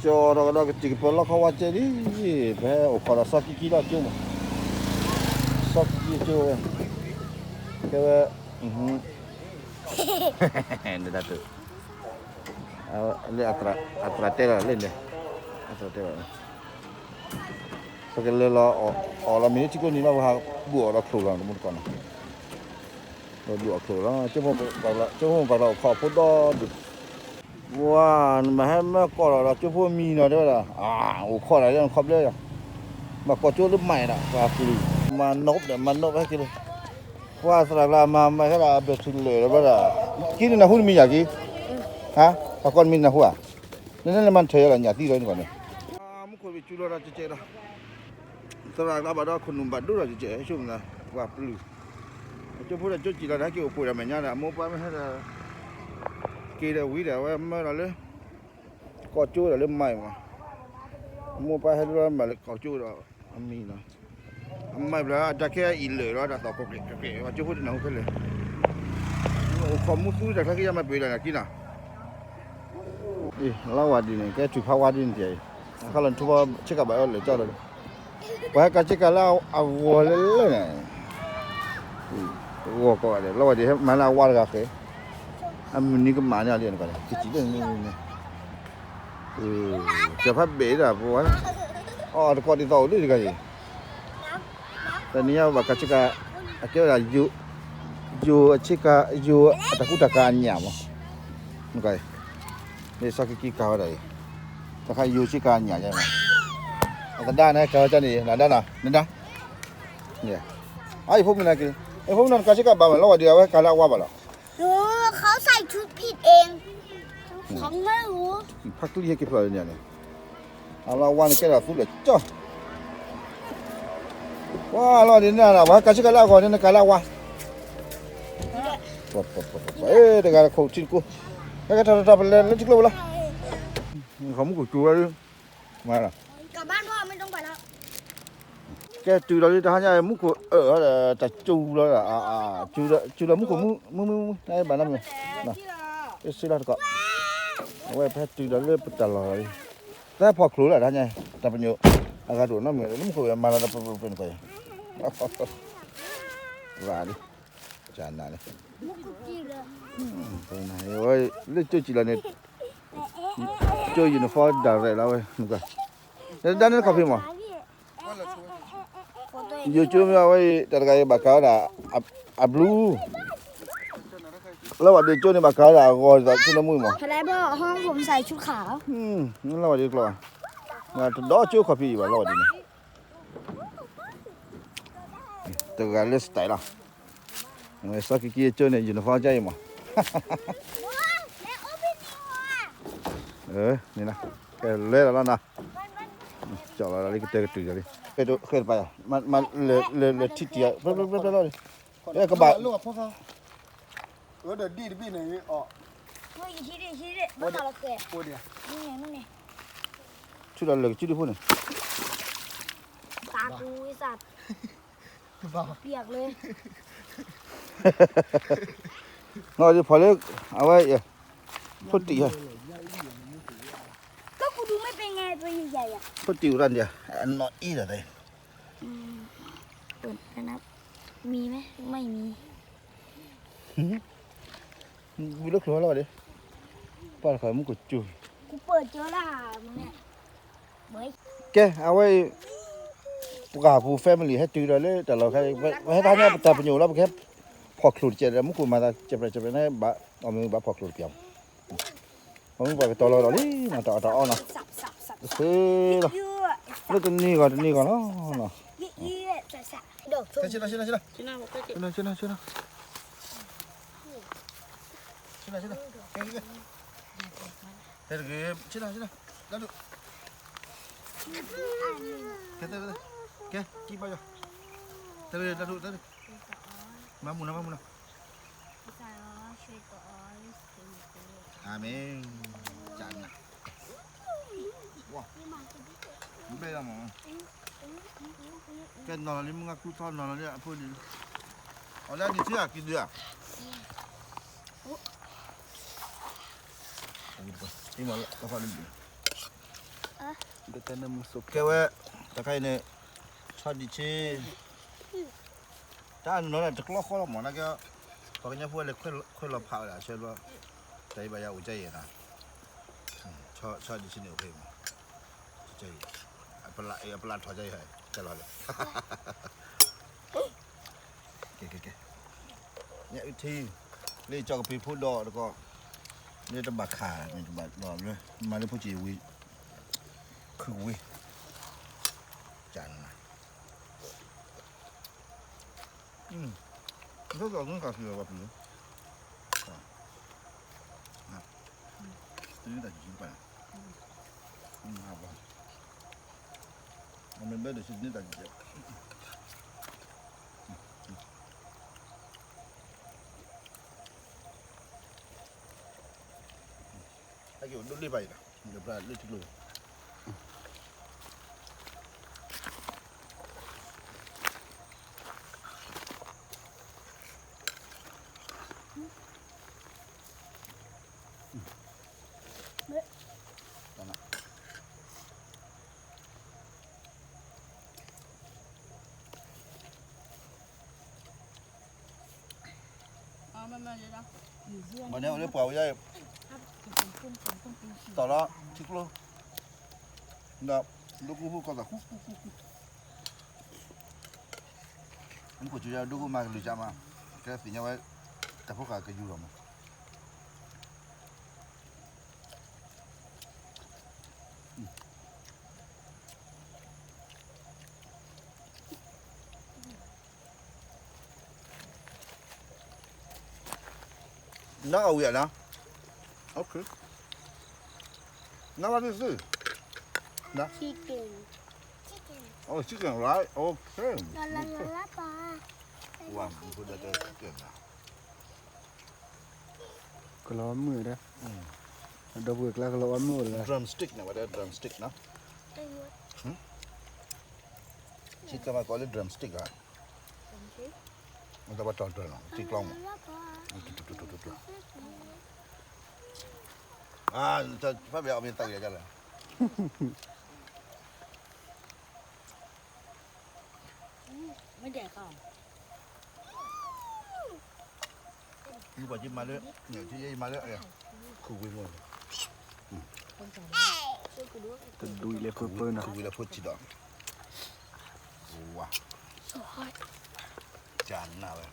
ကၠီဒီးကဒီးကစံးကပၢၤလီၢ်ခီဝါကဲလံ, ပဟဲအိၣ်ခိးဒီးစီၤကံကံလၢကၠိမး, စီၤကံကံကၠိဝဲ, ကဲဝဲ, နဒၣ်တ, လၢအသရၣ်တဲလီၤလၢန့ၣ်, အသရၣ်တဲလီၤ, ပကလဲၤလီၤအီၣ်လီၤမ့ၢ်န့ၣ်ထံကိးနံၤလီၤ ပဟးဘူၣ်အီၣ်ဒီးချိၣ်လီၤ တမူတကိးနီၤ, ဒီးဘူၣ်အီၣ်ချိၣ်လီၤ, ကၠိဖိပှၤကလီၤ ကၠိဖိပှၤကလီၤအိၣ်ခိးဖိဒီဒူၣ် ဝါ, နမၤဟဲမၢကီၢ်လီၤဒီးကၠိဖိမံၤနီၤ တဲဝဲဒၣ်, အၣ်, အိၣ်ခိးဒၣ်ယဲၢ်ခီဘျၢယၤ, မၤကိးကၠိလၢမၤအံၤဒီး ပှၤပျုၢ်, မၤနိးဒီး မၤနိးဟဲက့ၤလၢ, ပှၤသရၣ်ကျါမၤမၤခဲဒၣ် အဘၢၣ်ထံလၢာ်ဒီး တဲဝဲဒၣ်, က့ၤနနၢ်ဟူနမံၤယၤက့ၤ, ဟါ, ပှၤကိးနမံၤနၢ်ဟူဧါ, နနလဲၤမၤနထၢၣ်ယဲလီၤ ညၣ်သံလီၤန့ၣ်ကီးန့ၣ်, မူခိၣ်ဘ့ၣ်စူၤလီၤဒီးကဲကဲဒီး သရၣ်ကျါဘၣ်ဒီးခိၣ်နူာ်ဘၣ်ဒိဒီးကဲကဲ ဆိကမိၣ်လၢ ပှၤပျုၢ်, ကၠိဖိဒီးကၠိစံၣ်လီၤဒီး ဟဲက့ၤအိၣ်ပှဲၤဒီးမဲာ်ညါဒီး အမိၢ်ပၢ်မ့ၢ်ဟဲဒီး က့ၤဒီးဝံၤဒီး အဝဲမၢလီၤလၢ ကိးကၠိဒီးလၢမၤအံၤမး, အမိၢ်ပၢ်ဟဲလၢမၤလၢကိးကၠိဒီး အမံၤလီၤ, အမၤဘျီ အတၢ်ခဲအံၤလၢာ်လီၤ တၢ်သီၣ်ကိးကဲးကိးကဲး ပှၤကၠိဖိတနၢ်ဟူခဲလၢာ်, အိၣ်ခိးမူသူတၢ်ချၢကယၤမၤပှဲၤဒီးနၤက့ၤနီၤ လီၤဝါဒ်န့ၣ် ကဲထုးဖးဝါဒ်န့ၣ်တယၤအံၤ, အခါလီၤနထူဘီဆ့ကၤဘၣ်အီၤလဲၤကၠီလီၤ, ပှၤဟဲကးဆ့ကၤလၢအဂီၢ်လဲၣ်လဲၣ်န့ၣ်, ဂီၢ်ကိးဂၤဒဲး လီၤဝါဒ်ဟဲမၤလၢအဝါတဂၤဃဲ, အမုၢ်နံၤကမၣ်န့ၢ်အီၤလံန့ၣ်ကီးန့ၣ် ကစံးလၢန့ၣ်, ကၠီၤဖးဘဲးဒၣ်ပဝဲ, အီၣ်တကိးဒ်သိးအိၣ်လၢတဂၤအံၤ တနံၤညါဘၣ်ကးဆ့ကၤ, အကဲဝဲဒၣ်, ယိၤအဆ့ကၤ, ယိၤအတၢ်ကူတၢ်ကၤအညၣ်မး, မ့ၢ်စီၤကံကံကၤဝဲဒၣ်အံၤ, တခါယိၤဆ့ကၤအညၣ်ယဲမး, အကဒါန့ၣ်ကၤဝဲဒၣ်န့ၣ် နဒါနီၤ နဒါ, အအံၤဖိမုၣ်နၤက့ၤ, အဖိမုၣ်နၤကးဆ့ကၤဘၣ်မး လီၤဝဲဒ်အဝဲကၤလၢအဝါဘၣ်လီၤ เขาใส่ชุดผิดเอง ของไม่รู้ ဖးကလံၤဟဲက့ၤဖျိးလၢညါန့ၣ်, အလီၤဝါန့ၣ်ကဲထီၣ်သူလၢာ်ကၠီ, ပှၤလီၤဒ်န့ၣ် ပှၤဟဲကးဆ့ကၤလၢအဂီၢ်န့ၣ် နကၤလၢအဝါ, တဂၤခိၣ်ထံတကိး, ဟဲကထီၣ်ထီၣ်ပလဲၤလၢထံကျိပူၤလီၤ, မူခိၣ်စူၤဝဲ, မၤလီၤ ကဲတုၤဒီးလၢတဟါညါ မူခိၣ်အၢၣ်ဒီးတၢ်စူၤလီၤ, စူၤလီၤမူခိၣ်မုၢ်မုၢ်မုၢ် တၢ်ဘၣ်နီတမံၤ, စ့လီၤတကိး, အဝဲဖဲတုၤဒီးလၢပတၢ်လီၢ်လီၤ, တၢ်ဖီၣ်ချိၣ်လၢတဟါညါ တၢ်ပညိၣ်, အဂၤတအိၣ်နီတမံၤ လၢမူခိၣ်မၤလီၤဒီးပပပနကိးယၤ, ရၤလံ, ကနၤလံ, လၢကၠိစံၣ်လီၤန့ၣ် ကၠိ uniform direct လီၤဝဲ, ဒၣ်န့ၣ်ခီၣ်ဖံးမး ယိၤကၠိမ့ၢ်အဝဲအံၤ တၢ်တဂၤအံၤဘၣ်ကၤဝဲဒၣ် အblue, လီၤဝဲဒ်ကၠိန့ၣ်ဘၣ်ကၤဝဲဒၣ်အဂီၤဒ်သိးကၠိလၢမူအံၤမး, လီၤဝဲဒ်ကျိဘၣ်, တဒီကၠိခီၣ်ဖံးအံၤဘၣ်လီၤဝဲဒ်န့ၣ်, တဂၤလၢ style လီၤ, စီၤကံကံကၠိန့ၣ် uniform ကၠီအံၤမး, န့ၣ်, ကလဲၤလီၤလီၤနီၤ, ကၠီလီၤလီၤလံ ကတၢၢ်ကတုၤလီၤလံ, ဃဲတပၤယၤ, လဲၤထံၣ်တံၢ်, ပျဲပျဲပျဲလီၤလံ, ကဘၣ် အဒီးဒံၣ်တဘ့ၣ်န့ၣ်အီၤ, ထုးဒီးလၢာ်ကစုဒုဖိန့ၣ်, နီၤဒ်ဖီၣ်လၢ အဝဲ ဖိတံၢ်ဧါ, ဖိတံၢ်အိၣ်ရၣ်ဒံးဧါ, အနီၢ်အ့ၣ်ဒီး မံၤမ့ၢ်မံၤ, ဝံၤလၢချိၣ်လီၤဝဲဒၣ်, ပှၤတခီမူကစူၤ, ကဲ အဝဲ ပှၤပူၤ family ဟဲတုၤဒီးလၢတၢ်လီၢ်ခဲအံၤ ပဟဲတဟါညါ ပတၢ်ပညိၣ်လီၤ ပကဟဲဖီၣ်ချိၣ်တကဲးဒီး မူခိၣ်မၤသးစဲးပြဲးစဲးပြဲးန့ၣ် ဘၣ်အီၣ်မ့ၢ်ဘၣ်ဖီၣ်ချိၣ်တပျၢ်မး, အမ့ၢ်ပှၤကတီၤလီၤဒီးလံ တၢ်အီၣ်တၢ်အီနီၤ, တသ့လီၤ, လၢတနံၤဂီၤတနံၤဂီၤလီၤနီၤ, ဆ့ၣ်နီၤဆ့ၣ်နီၤဆ့ၣ်နီၤ, ဆ့ၣ်နီၤဆ့ၣ်နီၤ, ဆ့ၣ်နီၤဆ့ၣ်နီၤ, ဆ့ၣ်နီၤဆ့ၣ်နီၤ, ကဲ ကံဘါယွၤ, တၢ်ဒိၣ်တၢ်ဒိၣ်, မၤမုာ်နီၤ မၤမုာ်နီၤ, အၤမ့ၣ်, ကနၣ်, ဝါ, ဘဲၣ်လီၤမး, ကဲနီၤလီၤလံ မုၢ်ဂၤကူၣ်ထီၣ်နီၤလီၤလံ အဖိလံ, အီၤလၢအဒံးဆံးဧါ ကံဒုးဧါ, အံၤမး လီၤဖးလံ, ကဲဝဲ, တခါအံၤန့ၣ်, ဆီဒံၣ်ဆ့, တၢ်နီၤတကျီဃီလီၤမး နာ်က့, ပှၤကညီဖိလဲၤခွဲးလီၤဖးဝဲဒၣ်ဆဲဘျီ, တၢ်အံၤဘၣ်ယၤအိၣ်ကဲအံၤနီၤ, ဆီဒံၣ်ဆ့န့ၣ်အိၣ်ဖဲအံၤမး, အပလၢ်ထီၣ်ကဲအံၤ, ကဲလီၤလဲၣ် ကဲ, ကဲ, ကဲ, ညၣ်အုၣ်ထံ, လၢကၠီကပံၤဖိဒီးတကီး, လၢတဘၣ်ခးန့ၣ်တဘၣ်ဒီးလၢ, မၤလၢဖိစံးဝံၤ, ခုဝံၤ, ကနၤ, ဒီးဒီးနကၤစံးဝဲပှၤပျံၤ, တနံၣ်တၢ်ကံၣ်ပၢ်, အမ့ၢ်ဘဲဒီးစံးတနံၣ်တၢ်ကံၣ်ပၢ် အကဒိးလ့ၣ်ဘၣ်အံၤလီၤ, ဒီးပှၤလၢထံကျိ, မ့ၢ်န့ၣ်အိၣ်လၢပှၤဝဲယါ, တီၢ်လီၤထံကျိ, ဒီးဒိၣ်ကိၢ်ဖိကီၢ်သးဃူဃူဃူဃူ, မူခိၣ်စူၤယါဒိၣ်ကိၢ်မၤကလုၢ်ကၢမး, ကဲသ့ၣ်ညါဝဲ, တၢ်ဖိဃာ်ကယူၤလီၤမး Not all yet, no? Okay. Now what is this? No? Chicken. Chicken. Oh, chicken, right? Okay. La, la, la, la, pa. Wow, you put that there chicken now. ကလီၤဝဲမုၢ်ဒီး, ဒီပုၢ်ဝဲၢ်ကျါကလီၤဝဲမုၢ်အိၣ်လၢ drumstick န့ၣ် ဝဲဒၣ် drumstick နီၤ, ဆံကမၤကိးလၢ drumstick ဧါ, မ့ၢ်တဘၣ်တီၢ်တၢၢ်နီၤ ထံကျီမး, ဖးဘၣ်အီၣ်မ့ၢ်သးဝံၤဒ်လဲၣ်, မ့ၢ်ဒဲးဃီ မ့ၢ်ပှၤကမၤလၢ, ယမၤလၢ, ခူဝ့ၤမိၢ်, တဒူၣ်လဲၤပၢပၢနီၤ, ခူဝ့ၤလၢဖိထံဒီး, ဝါ, ကနၣ်ဝဲ,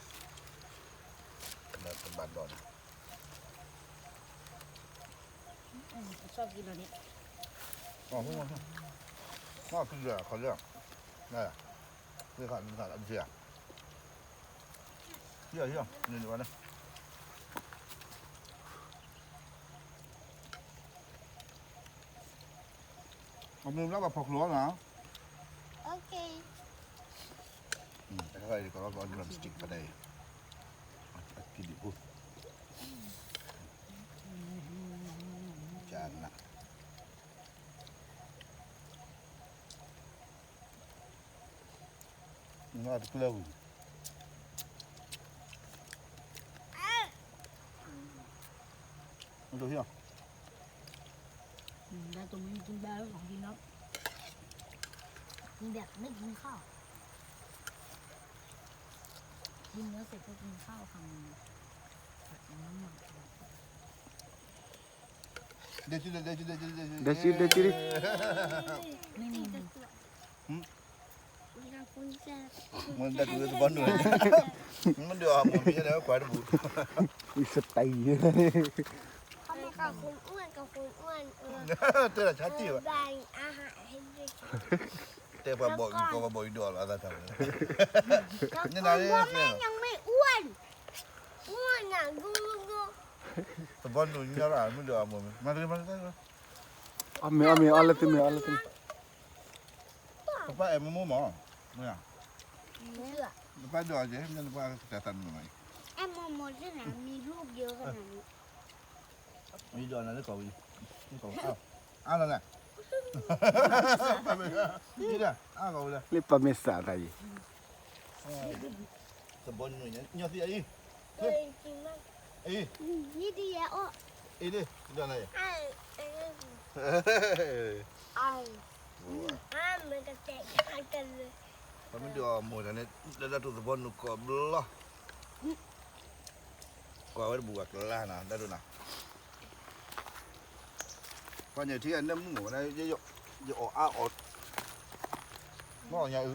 လၢတဘၣ်ဒီးန့ၣ်, ခီလၢ, ခီလၢ, ယၤ, ယၤ, န့ၣ်န့ၣ်ဝဲန့ၣ် အမ့ၢ်လၢဘၣ်ဖီၣ်ကျိၤနီၤ, တခါအံၤကီးလီၤကီး drumstick ဖဲဒၣ်အံၤ, အကံၣ်ဒံးဖိ, ကနၣ် တကျၢၤဝံၤ, မ့ၢ်ဒိၣ်ဟံၣ်, อืม ได้ตรงนี้กินได้แล้วของกินแล้ว กินแบบไม่กินข้าว กินเนื้อเสร็จก็กินข้าวคำหนึ่ง ผัดน้ำมัน ဒဲစုဒဲစုဒဲစုဒဲစုဒဲစုဒဲစုဒဲစု, မ့ၢ်ဒၣ်တူၢ်ဝဲသဘီနုာ်, မ့ၢ်ဒၣ်အမိၢ်မံၤန့ၣ် ကွၢ်တပူၤ, ဝံသတးယံၤ, กับคนอ้วน กับคนอ้วน เออ တဲဒၣ်ဆါတံၢ်ဘၣ်, อาหารให้ด้วย တဲပှၤဘီၣ်အံၤ ကီပှၤဘီၣ်အံၤဒိၣ်လီၤ အသးတၢ်ဝဲ, แล้วก็พ่อแม่ยังไม่อ้วน อ้วนอ่ะ ดูดูดู သဘီနုာ်ညီလၢ မ့ၢ်ဒၣ်အမိၢ်မံၤ မၤတဂ့ၤ မၤတဂ့ၤ အီၣ်မ့ၤ အီၣ်မ့ၤ အီၣ်လၢသုမ့ၤ အီၣ်လၢသုမ့ၤ, ပပၢ်အဲၣ်မိၢ်မိၢ်မး, မ့ၢ်ဧါ, ပပၢ်ဒိၣ်အီၤကဲ မ့ၢ်ပပၢ်ကစၢ်သးနုာ်မးအံၤ, အဲၣ်မိၢ်မိၢ် ဒီးနၤ มีลูกเยอะขนาดนี้ မ့ၢ်ဒိၣ်နၤလၢကီၢ်ဝံၤ, လၢကီၢ်ဝံၤ, အါလီၤလဲၣ်, အါလီၤလဲၣ်, လၢပမ့ၢ်စးသးအံၤ, သဘီနုာ်ညီသံအံၤ, အံၤ, အံၤ, အံၤ, ဒိၣ်နၤအံၤ, အံၤ, အံၤ, ပမ့ၢ်ဒုးအီၣ်မိၢ်တၢ်န့ၣ် လၢတၢ်တိၢ်သဘီနုာ်ကိးဘျီ ကွၢ်ဝဲတဘူးအကျါနၤ ဒၣ်ဒိၣ်နၤ ပှၤညၣ်ထံကနဲမုၢ်မ့ၢ်ဝဲဒၣ် ယအီၣ်အါအီၣ် မ့ၢ်အီၣ်ညၣ်အု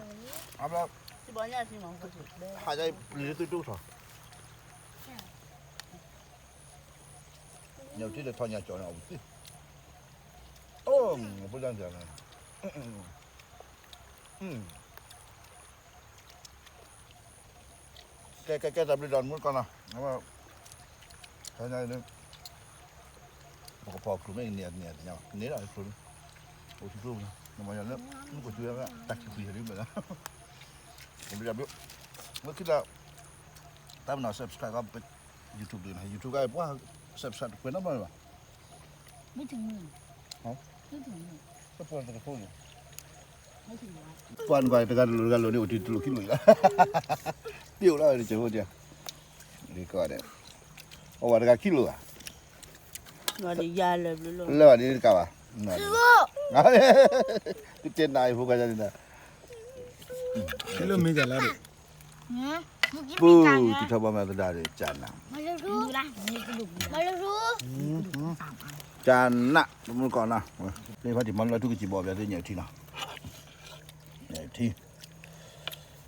အါဘျီ ဟးယပျံၤလၢသုတိထီၣ် ညၣ်အုထံဒီးထီၣ်ညၣ်ကၠီၣ်န့ၣ်အီၣ်ပသ့ အိၣ် ဖိဒၣ်န့ၣ် ကဲ ကဲ ကဲ တၢ်ဘျုးဒီးမူတကီၢ်နီၤ အဝဲ ဖဲညါအံၤ ပကဖီၣ်ကျိၤမ့ၢ်န့ၣ် န့ၣ် န့ၣ် န့ၣ်လီၤ ကျိၤ အိၣ်ထံကျိပူၤ နမၤယၤလၢ မုၢ်ကီၢ်သူဝဲ တၢ်ခံကွံာ်ဟဲလံမ့ၢ်လီၤ တၢ်ဘျုး ဝဲခံလီၤ တၢ်ပနီၣ် subscribe က YouTube ဒ်န့ၣ် YouTube က ပှၤ subscribe တကွဲးနီတဘျီန့ၣ်ဘၣ် မ့ၢ်ထံၣ်မုၢ် ဟမ် မ့ၢ်ထံၣ်မုၢ် ပှၤနကွၢ်တဂၤတလိၤတဂၤလိၤန့ၣ် အိၣ်တံၤတလိၤခံလိၤလီၤ တ့ၢ်အိၣ်လီၤဝဲတကဲးဖိတံၤ ဒ်ကီးဒဲး အဝဲတဂၤခံလိၤဧါ လၢအဒံးတကးဘၣ် ကတဲနၤအံၤဖိခွါန့ၣ် လၢမ့ၢ်ကလါဒံး ပူၤ တံၤထီၣ်ဘီမ့ၢ်သဒါဒံး ကၢ်နး ကၢ်နး တမူတကိးနီၤ လၢဖါတံၢ်မီလၢထူကစံးဘီၣ်ဘၣ် သ့ၣ်ညၣ်ထံနီၤ ညၣ်ထံ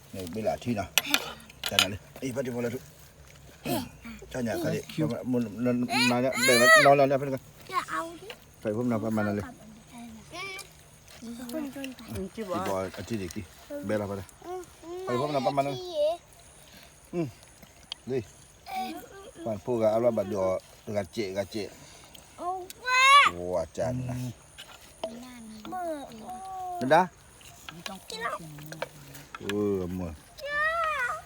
န့ၣ်ဘ့ၣ်လၢထံနီၤ ကၢ်နးလံ အံၤဖါတံၢ်မီလၢထူ ကၢ်ညၣ်ခါဒံး နီၤလၢဖဲန့ၣ် ဖဲဖိမနၤပှၤမၤနၤလံ ဘီအထံဒံးကံ ဘဲလီၤဖဲဒၣ် ဖဲဖိမနၤပှၤမၤနၤလံ လံ ပှၤဖိဂၤအလီၤဘၣ်ဒိးအီၤ တဂၤစဲးဂၤစဲး ဝါကၢ်နး နဒါ အမ့ၢ် က့ၤကီးလံ ပှၤ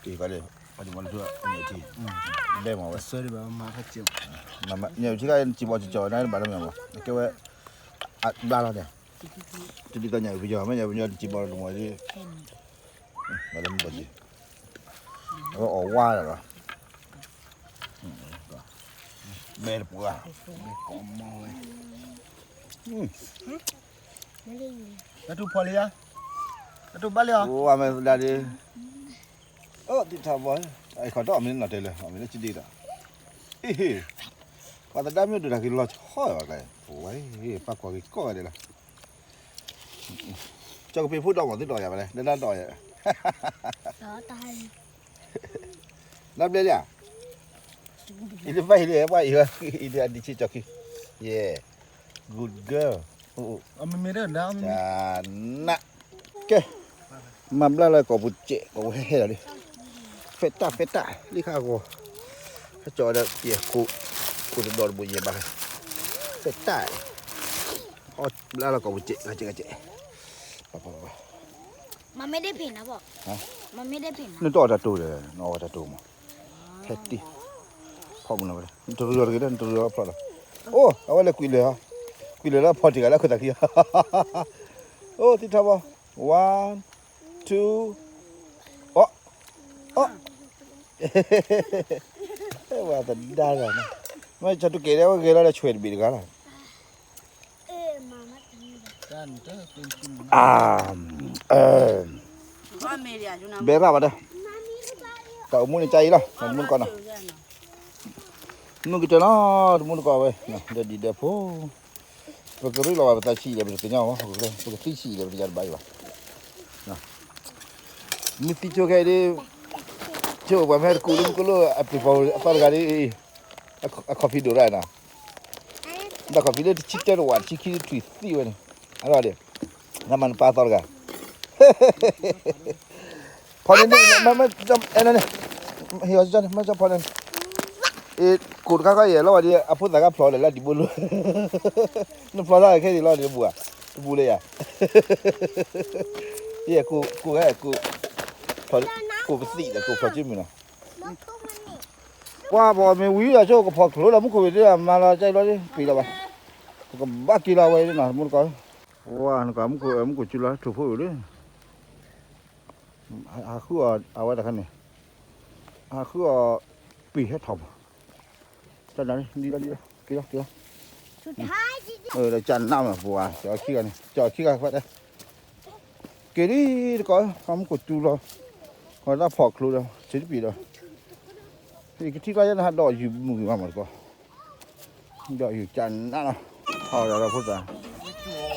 တံၢ်မီလၢထူ ညၣ်ထံ ဘဲမၤဝဲ ညၣ်ထံကစံးဘီၣ်ကၠီကၠီ နဘၣ်လၢမ့ၢ်မၤ ကဲဝဲ အဘျါလီၤန့ၣ် တဒ်သိးညၣ်ပယီၤ မ့ၢ်ညၣ်ပယီၤတစံးဘီၣ်တမီၤဒံး ဘၣ်လၢမ့ၢ်ဘီၣ်က့ၤ အဝဲအီၣ်ဝါလီၤ ဘဲတပှၢ် ဘဲကိးမီဝဲ တၢ်ထူၣ်ဖီၣ်လံဧါ တၢ်ထူၣ်ဘၣ်လံဧါ အိၣ်အမဲာ်သဒါဒံး အိၣ်သံထီၣ်ဘီ အခီၣ်ထီၣ်အမ့ၢ်နီၢ်တဲလၢ အမ့ၢ်လၢစံဒ့ဒီး ဟ့ၣ်ဟ့ၣ် ပှၤသဒါမ့ၢ်ဒိၣ်တၢ်က့ၤလီၤဆီဝဲကျဲ ပဝဲ ပၢ်ကွၢ်က့ၤကိးဂၤဒဲးလီၤ ကၠီကပ့ၤဖိဒီးမၤသ့ဒီးယၤဝဲလဲၣ် နဒါဒီးယၤ နဘျဲလံဧါ အံၤလၢဘၣ်အံၤလၢပှၤအံၤဝဲ အံၤလၢအဒံးဆံကၠီခံ yeah good girl ကၢ်နး ကဲ မၤဘျါလၢကိာ်ပူၤစဲး ကိာ်ပူၤဟဲဟဲလီၤလံ ဖဲတၢ် ဖဲတၢ် လံခါဂီၤ ဟဲကၠီဒီးယဲၢ်ခိၣ် ခိၣ်တဒီးတဘိယဲၢ်ဘၣ် ဖဲတၢ် အီၣ်ဘျါလၢကိာ်ပူၤစဲး ဂၤစဲး ဂၤစဲး မမ့ၢ်ဒ့ၣ်ဖံးနၤဘၣ် မမ့ၢ်ဒ့ၣ်ဖံးနၤ နတအီၣ်တၢ်တိၤဒီး နအီၣ်တၢ်တိၤမး ဟဲတံၢ် ဖီမုၢ်လီၤဝဲ နတရံးအီၤတဂ့ၤဒီး နတရံးအီၤဖျီလီၤ အိၣ် အဝဲလဲၤကွံာ်လၢာ်ဟီ ကွံာ်လၢာ်လၢဖီၣ်တံၢ်ဂၤလၢခိၣ်သးခံ အိၣ် သံထီၣ်ဘီ one two အိၣ် အိၣ် ဝဲသဒါလီၤ မ့ၢ်ဆီတကဲးဒဲး ဝဲဂဲၤလီၤလၢဆွဲတဘ့ၣ်တဂၤလီၤ အ ဘဲရၣ်ဘၣ်ဒီး တၢ်အိၣ်မူန့ၣ်ကါအံၤလီၤ တမူတကိးနီၤ မုၢ်ကတၢၢ်လီၤ တမူတကိးဝဲ ဒီးဒံးဒီးဖိ ပကရ့လိာ်ဘၣ်ပသးဆံးဒီး ပတသ့ၣ်ညါဘၣ် ပကသံဆံးဒီး ပတယါတဘၣ်အံၤဘၣ် မ့ၢ်သံဆိခဲအံၤဒ် ဆိပှၤမ့ၢ်ဟဲတကူးလၢမုၢ်ကလိၣ် အပျံၤပီၤအသီတဂၤဒ် အခီၣ်ဖံးဒိၣ်ရၣ်နီၤ ဘၣ်ခီၣ်ဖံးလၢတဆံတၢတဝာ် တဆံခံတထွံၣ်သံဝဲန့ၣ် အလီၤဒီး နမၤနပၢ်သီတဂၤ ဖီန့ၣ် မ့ၢ် အဲၣ်န့ၣ် ဟ့ၣ်အီၤ မ့ၢ်ဖီန့ၣ် ကိးတခါခါအံၤ လီၤဝဲဒ် အဖိသၣ်ခါဖျိးဒီးလၢဒံးဘိလိ နဖျိးလၢခဲအံၤလီၤဒ်တဘူးဧါ တဘူးလၢယၤ ယဲၢ်ကိး ကိးဝဲ ကိး ကိးပသံၣ်ဒီး ကိးဖျိးက့မုၢ်နီၤ ပှၤဘီမ့ၢ်ဝံၤဒီး ဆိကဖီၣ်ချိးဒီး မူခိၣ်ဝ့ၢ်ဒ် မၤလီၤကၢ်လီၤ ပ့ၤလီၤဘၣ် ပကဘၣ်က့ၤလီၤဝဲနီၤ မူတကိး ပှၤနကမူခိၣ် မူခိၣ်စုလီၤ ထိၣ်ဖိဝ့ၢ်လံ ဟးဃုအီၤ အဝဲတခါန့ၣ် ဟးဃုအီၤ ပ့ၤဟဲထီၣ်မး တၢ်နၤလံ လံလီၤလံလီၤ က့ၤလီၤက့ၤလီၤ ဒီးကၢ်နးမး ပှၤ ကၠီခံဂၤန့ၣ် ကၠီခံဂၤဖဲတဲ က့ၤလံတကီၢ်, မူခိၣ်စူၤလီၤ, ဝဲဒၣ်ဖီၣ်ချိဒီး စံးတပံၤဒီး, ကထံၣ်ကျါယဲန့ၣ် ဟးဒီးယုၢ်မုၢ်ဂ့ၤမးမးတကီၢ်, ဒီးယုၢ်ကနးလီၤ, ဟီၣ်ဒီးဖိသၣ်,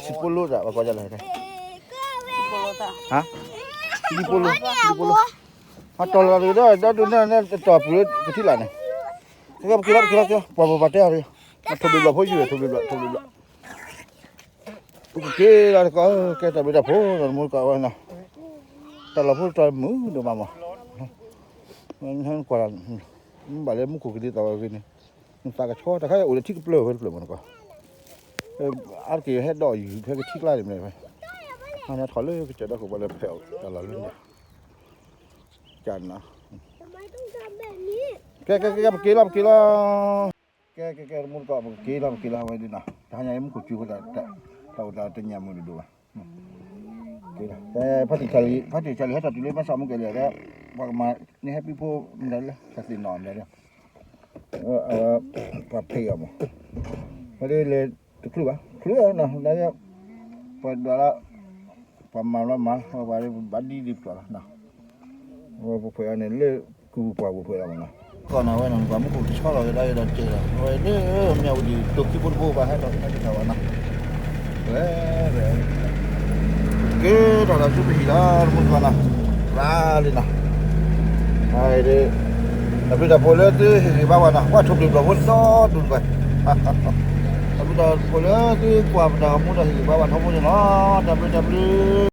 စံးပိလိသၣ် ပှၤကိးယၤလဲၣ်, ဟါ, ဒံပိလိ, ဒံပိလိ, ဟးတီၢ်လီၤတက့ၢ်ဒီး ဒီဒူၣ်န့ၣ် တီၢ်ပူၤလၢကထံၣ်လာ်န့ၣ်, က့ၤလီၤ က့ၤလီၤ က့ၤလီၤ, ပှၤပှၤတဲအီၤ, ထိၣ်ဘျုးဘျီၣ်ဖိယုၢ် ထိၣ်ဘျုးဘျီၣ် ထိၣ်ဘျုးဘျီၣ် ပကက့ၤလီၤတကီၢ်, ကဲတၢ်ဘျုးတၢ်ဖှိၣ် နမူတကီၢ်ဝဲနီၤ, တၢ်လီၢ်ဖိတၢ်မုာ်ဒိၣ်မးမး, ကွၢ်, မ့ၢ်ဘၣ်လၢမူခိၣ်ကဒံသးဝဲဂ့ၤန့ၣ်, နသးကဆှီတခါအံၤအိၣ်လၢထံကပျၢၢ်ဝဲတဖျၢၣ်မးတကီၢ်, အါတက့ၢ်ဟဲဒီးယုၢ်ဖဲကထံၣ်ကျါန့ၣ်မ့ၢ်ဝဲ, အါန့ၣ်ထီၣ်လၢကစၢၢ်ဒီခိၣ်ပှၤလၢဖဲးတၢ်လီၢ်လၢန့ၣ်, ကနၤ ကဲ ကဲ ကဲ ပက့ၤလီၤ ပက့ၤလီၤ, ကဲ ကဲ ကဲ တမူတကီၢ် ပကက့ၤလီၤ ပက့ၤလီၤ အဝဲဒ်နီၤ, တဟါညါအံၤ မူခိၣ်စူၤဃိသး တၢ်အိၣ်သးတညၣ်မုာ်ဒိၣ်ဒိၣ်ဘၣ်, ကဲ ဖါတံၢ်ဆၣ်လံၤ ဖါတံၢ်ဆၣ်လံၤ ဟဲထီၣ်တုၤလၢဘၣ်ဆၣ်မူကဲၤလံၤဒီး, ပှၤကမၤန့ၢ်ဟဲပံဖိမတၤလၢ တၢ်သ့ၣ်နီၣ်မတၤလၢ, အဝဲ ပှၤဖံးအီၤမး, ဝဲဒ်လဲၤတချုးဘၣ် ချုးနီၤ, ပှၤဒွးလၢ ပှၤမၤလီၤမၤလီၤ ပှၤဘၣ်ဒ်ဒ်ပှၤလီၤ, ပှၤပှဲၤအီၤန့ၣ်လၢ ကုၢ်ပှၢ်ပူၤပှဲၤလီၤမးနီၤ, ကီၢ်နီၤဝဲနီၤ ပှၤမူခိၣ်ကဆီလီၤကဒါဒီးကဲးလီၤ အဝဲလၢမၠၣ်ဝတံၤ တိာ်ခံဖိတဘိဘၣ်ဟဲထီၣ်ဟဲထီၣ်ဝဲနီၤ, ဝဲ က့ၤထီၣ်ဒီးဆူပဟံၣ်လီၤ တမူတကီၢ်နီၤ, ရၤလံနီၤ, တၢ်ဘျုးတၢ်ဖှိၣ်လၢသုဟ့ၣ်ဂံၢ်ဘါဝဲနီၤ ပှၤထိၣ်ဘျုးဘျီၣ်ဖိဒီဒူၣ်တကီၢ်, တၢ်ဘျုးတၢ်ဖှိၣ်လၢသုကွၢ်ပတၢ်ဂီၤမူဒီးဟ့ၣ်ဂံၢ်ဘါဝဲထီဘိန့ၣ်လီၤ, တၢ်ဘျုးတၢ်ဘျုး